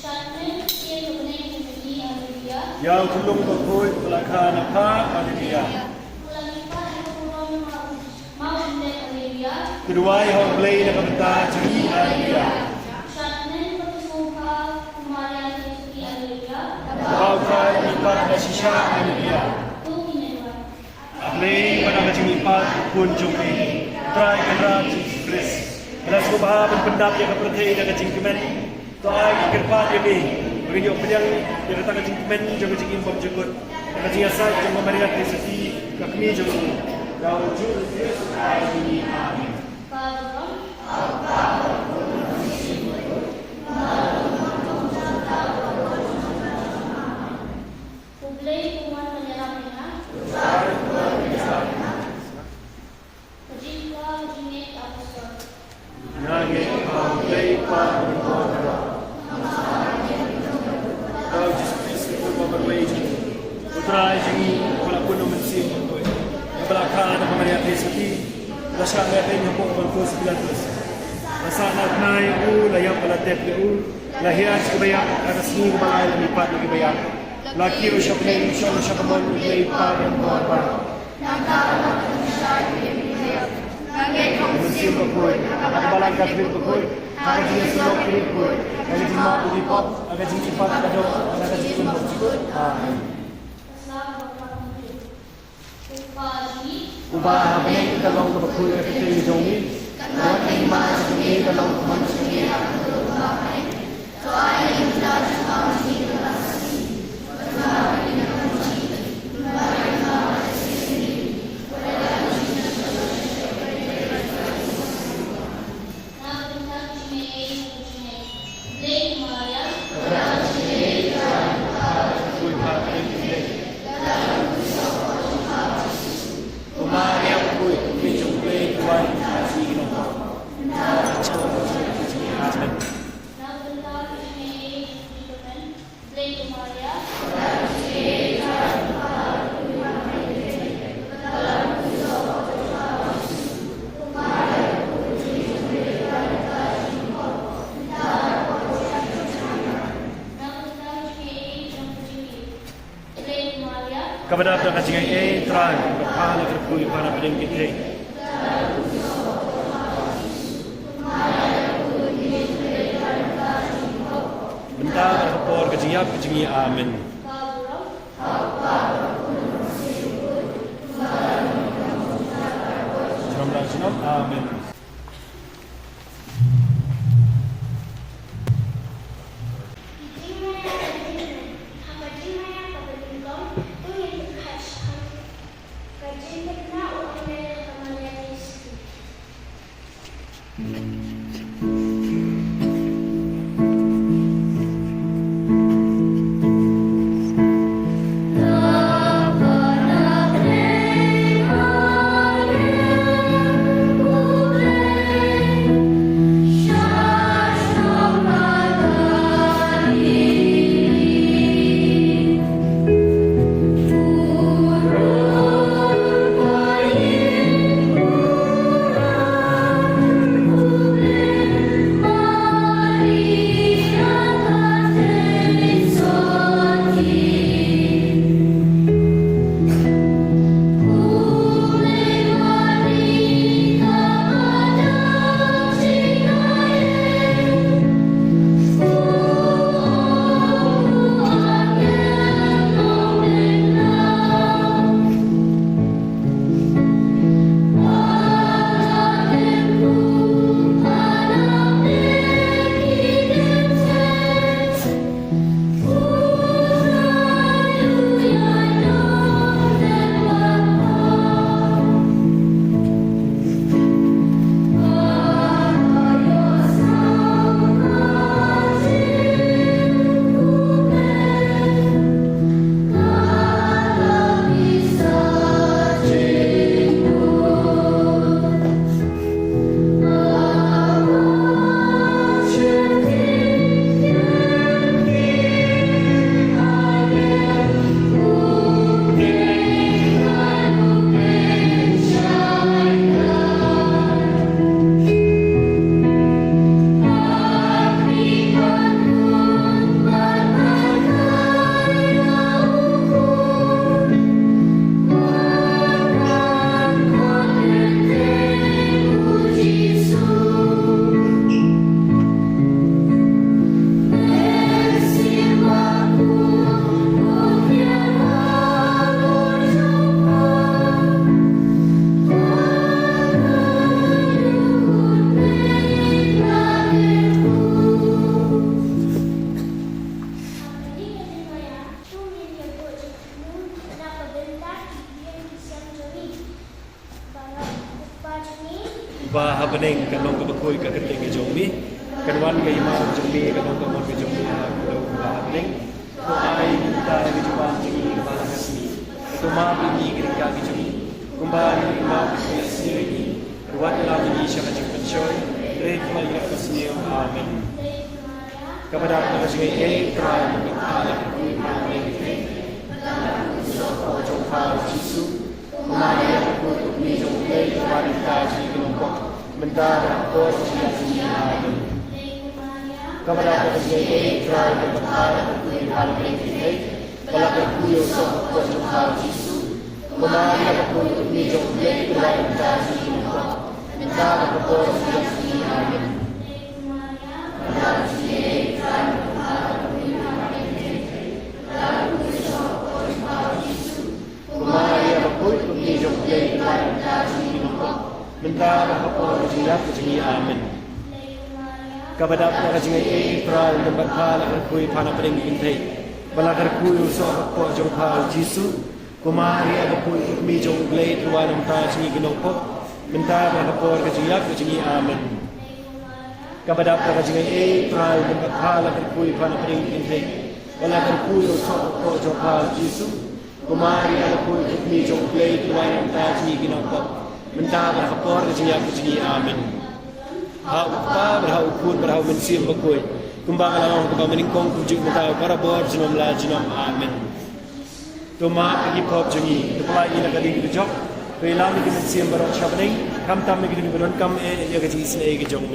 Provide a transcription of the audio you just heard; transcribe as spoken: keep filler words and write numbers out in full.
Shatmen ïa ka bneng ka jong ngi, Alleluia. Ïa u Khyllung Bakhuid ba la kha na pha, Alleluia. Ba la mihpat ha ka burom, ma u, ma u Mynsiem, Alleluia. Ka duwai ha U Blei na ka bynta jong ngi, Alleluia. Shatmen ka Sngewbha, U Maria Theisotti, Alleluia. Ba u Trai u mihpat na ka shisha, Alleluia. To ngin ïa duwai. A Blei, ba na ka jingmihpat u Khun jong me, Trai Kynrad Jisu Khrist, ba la sngewbha ban pyndap ïa ka pyrthei da ka jingkmen, to ai ka kyrpad ïa me ba ngin ïoh pdiang ïa kata ka jingkmen jong ka jingim bymjukut, da ka jingïasaid jong ka Maria Theisotti, ka kmie jong me. Da u Jisu Khrist u Trai jong ngi. Amen. U Blei un wan ban ïarap ïa nga. Ka jingkwah, ka jingngeit apostol. Nga ngeit ha U Blei Kpa Baroh. Ha U Jisu Khrist, u Khun ba marwei jong ngi, U Trai jong ngi, uba la pun na U Mynsiem Bakhuid, uba la kha na ka Maria Theisotti, la shah lehbeiñ hapoh Pontius Pilatus. La sahnarphna ïa u, la ïap, la tep ïa u, la hiar sha ki baïap, ha ka sngi kaba lai la mihpat na ki baïap. La kiew sha bneng, shong sha kamon U Blei Kpa Baroh. Nga ngeit ha U Mynsiem Bakhuid, ha ka Balang Katholik bakhuid, ha ka jingïasyllok bakhuid, ha ka jingmap ïa ki pop, ha ka jingmihpat baroh, ha ka jingim baroh. Amen. Uba ha bneng, ka long kaba khuid ka kyrteng jong me, ka long ka hima jong me, ka long ka mon jong me. Kaba dap da ka jingaiei, Trai, kaba pha la kyrkhu ïa pha na pdeng ki theiñ. Mynta bad ha ka por ka jingïap ka jong ngi. Amen. Junom la junom. Amen. Bneng kan long kaba khuid ka kyrteng ka jong mi, kan wan ka hima ka jong mi, kan long ka mon ka jong mi ha ka khyndew kaba ha bneng. To ai mynta ïa ka jingwan jong ngi kaba ha ka sngi. To map ïa ngi ki ryngkat ka jong ngi, kumba ngi map ïa ki sniew ïa ngi. Ruh wat ïalam ïa ngi sha ka jingpynshoi, hynrei to ai ïa ngi ka sniew. Amen. Kaba dap na ka jingaiei, Trai, ngi pynpaw ïa ka jingaiei jong pha Jisu. Kumba ïa ka kyrkhu jong U Blei, Trai, ngi pynpaw ïa ka jingaiei, mynta bad ha ka por ka jingïap ka jong ngi. Amen. Kaba dap na ka jingaiei, Trai, ngi pynpaw ïa ka kyrkhu jong pha Jisu. Ba la kyrkhu ïa u soh hapoh jong pha Jisu. Kumba ïa ka kyrkhu jong U Blei, Trai, ngi pynpaw ïa ka jingaiei, mynta bad ha ka por ka jingïap ka jong ngi. Amen. Kumba ïa ka kyrkhu jong U Blei, mynta bad ha ka por ka jingïap ka jong ngi. Amen. Kaba dap na ka jingaiei, Trai, ngim pat pha la kyrkhu ïa pha na pdeng ki kynthei. Ba la kyrkhu ïa u soh hapoh jong pha Jisu. Kumba ïa ka kyrkhu jong U Blei, Trai, mynta jong ngi ki nongpop, mynta bad ha ka por ka jingïap ka jong ngi. Amen. Kaba dap na ka jingaiei, Trai, ngim pat pha la kyrkhu ïa pha na pdeng ki kynthei. Ba la kyrkhu ïa u soh hapoh jong pha Jisu. Kumba ïa ka kyrkhu jong U Blei, Trai, mynta jong ngi ki nongpop, mynta bad ha ka por ka jingïap ka jong ngi. Amen. Ha U Kpa bad ha U Khun bad ha U Mynsiem Bakhuid. Kumba ka la long ha kaba mynnyngkong, kumjuh mynta, barabor, junom la junom. Amen. To map ïa ki pop jong ngi, to pyllait ïa ngi na ka ding kaba jop, to ïalam ïa ki mynsiem baroh sha bneng, khamtam ïa ki jong ngi kiba donkam eh ïa ka jingisynei ka jong U